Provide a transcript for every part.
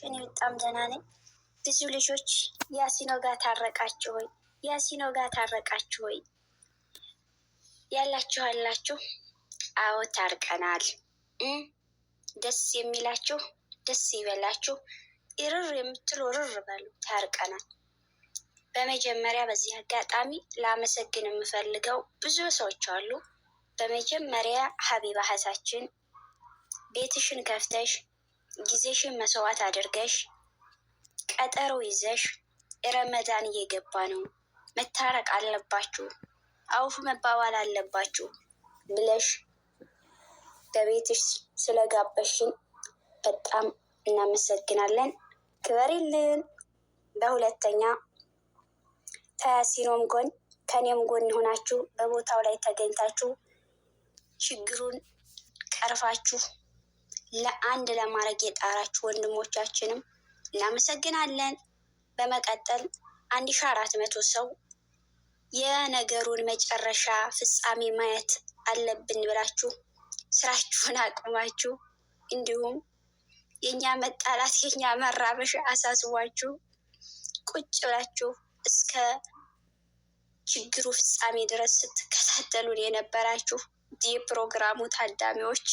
እኔ በጣም ደህና ነኝ። ብዙ ልጆች ያሲኖ ጋር ታረቃችሁ ወይ፣ ያሲኖ ጋር ታረቃችሁ ወይ ያላችሁ አላችሁ። አዎ ታርቀናል። ደስ የሚላችሁ ደስ ይበላችሁ፣ እርር የምትሉ እርር በሉ። ታርቀናል። በመጀመሪያ በዚህ አጋጣሚ ላመሰግን የምፈልገው ብዙ ሰዎች አሉ። በመጀመሪያ ሀቢባ እህታችን ቤትሽን ከፍተሽ ጊዜሽን መስዋዕት አድርገሽ ቀጠሮ ይዘሽ ረመዳን እየገባ ነው፣ መታረቅ አለባችሁ፣ አውፍ መባባል አለባችሁ ብለሽ በቤትሽ ስለጋበሽን በጣም እናመሰግናለን። ክበሪልን። በሁለተኛ ከያሲኖም ጎን ከኔም ጎን ሆናችሁ በቦታው ላይ ተገኝታችሁ ችግሩን ቀርፋችሁ ለአንድ ለማድረግ የጣራችሁ ወንድሞቻችንም እናመሰግናለን። በመቀጠል 1400 ሰው የነገሩን መጨረሻ ፍጻሜ ማየት አለብን ብላችሁ ስራችሁን አቁማችሁ እንዲሁም የእኛ መጣላት የእኛ መራበሽ አሳስቧችሁ ቁጭ ብላችሁ እስከ ችግሩ ፍጻሜ ድረስ ስትከታተሉን የነበራችሁ የፕሮግራሙ ታዳሚዎች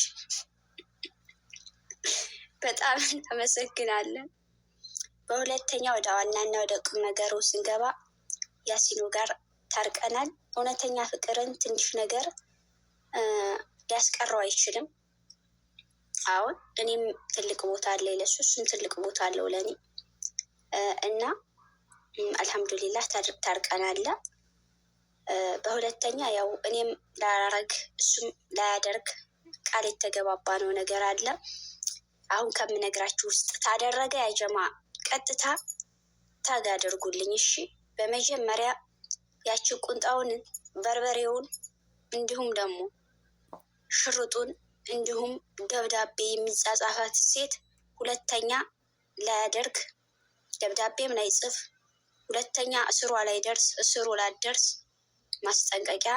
በጣም እናመሰግናለን። በሁለተኛ ወደ ዋናና ወደ ቁም ነገሩ ስንገባ ያሲኑ ጋር ታርቀናል። እውነተኛ ፍቅርን ትንሽ ነገር ሊያስቀረው አይችልም። አሁን እኔም ትልቅ ቦታ አለ ለሱ፣ እሱም ትልቅ ቦታ አለው ለእኔ እና አልሐምዱሊላህ ታርቀናል። በሁለተኛ ያው እኔም ላላረግ እሱም ላያደርግ ቃል የተገባባ ነው ነገር አለ። አሁን ከምነግራችሁ ውስጥ ታደረገ ያጀማ ቀጥታ tag አድርጉልኝ እሺ። በመጀመሪያ ያቺ ቁንጣውን በርበሬውን እንዲሁም ደግሞ ሽርጡን እንዲሁም ደብዳቤ የሚጻጻፋት ሴት ሁለተኛ ላያደርግ ደብዳቤም ላይጽፍ ሁለተኛ እስሯ ላይ ደርስ እስሩ ላደርስ ማስጠንቀቂያ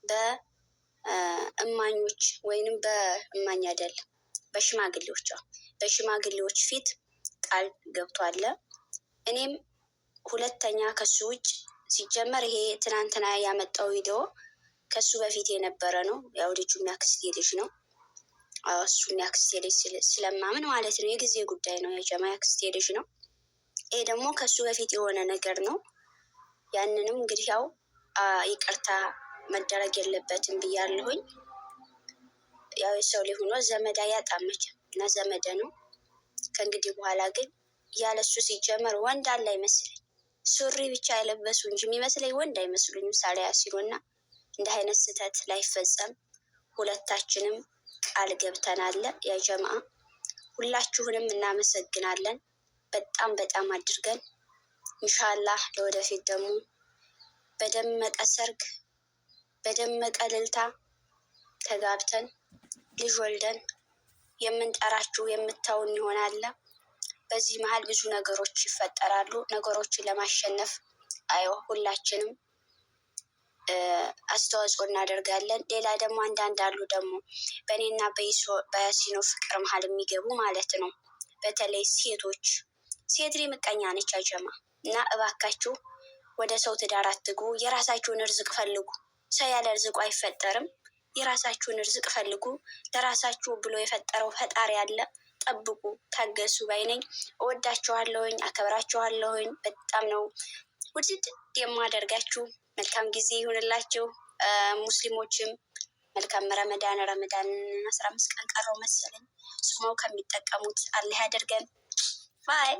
በእማኞች ወይንም በእማኝ አይደለም በሽማግሌዎች በሽማግሌዎች ፊት ቃል ገብቷል። እኔም ሁለተኛ ከሱ ውጭ ሲጀመር ይሄ ትናንትና ያመጣው ቪዲዮ ከሱ በፊት የነበረ ነው። ያው ልጁ የሚያክስቴ ልጅ ነው። እሱ የሚያክስቴ ልጅ ስለማምን ማለት ነው። የጊዜ ጉዳይ ነው። የጀማ ያክስቴ ልጅ ነው። ይሄ ደግሞ ከሱ በፊት የሆነ ነገር ነው። ያንንም እንግዲህ ያው ይቅርታ መደረግ የለበትም ብያለሁኝ። ያው የሰው ልጅ ሆኖ ዘመድ አያጣም መቼም እና ዘመደ ነው። ከእንግዲህ በኋላ ግን ያለሱ ሲጀመር ወንድ አለ አይመስለኝ። ሱሪ ብቻ የለበሱ እንጂ የሚመስለኝ ወንድ አይመስሉኝም። ሳሊያ ሲሉና እንደ አይነት ስህተት ላይፈጸም ሁለታችንም ቃል ገብተናል። ያ ጀማአ ሁላችሁንም እናመሰግናለን በጣም በጣም አድርገን። ኢንሻአላህ ለወደፊት ደግሞ በደመቀ ሰርግ በደመቀ እልልታ ተጋብተን ልጅ ወልደን የምንጠራችሁ የምታውን ይሆናል። በዚህ መሀል ብዙ ነገሮች ይፈጠራሉ። ነገሮችን ለማሸነፍ አዮ ሁላችንም አስተዋጽኦ እናደርጋለን። ሌላ ደግሞ አንዳንድ አሉ ደግሞ በእኔና በያሲኖ ፍቅር መሀል የሚገቡ ማለት ነው። በተለይ ሴቶች፣ ሴት ልጅ ምቀኛ ነች አጀማ እና እባካችሁ ወደ ሰው ትዳር አትግቡ። የራሳችሁን እርዝቅ ፈልጉ። ሰው ያለ እርዝቁ አይፈጠርም። የራሳችሁን እርዝቅ ፈልጉ። ለራሳችሁ ብሎ የፈጠረው ፈጣሪ አለ። ጠብቁ፣ ታገሱ ባይነኝ። እወዳችኋለሁኝ፣ አከብራችኋለሁኝ። በጣም ነው ውድድ የማደርጋችሁ። መልካም ጊዜ ይሁንላችሁ። ሙስሊሞችም መልካም ረመዳን። ረመዳን 15 ቀን ቀረው መሰለኝ። ጾመው ከሚጠቀሙት አላህ ያደርገን bye።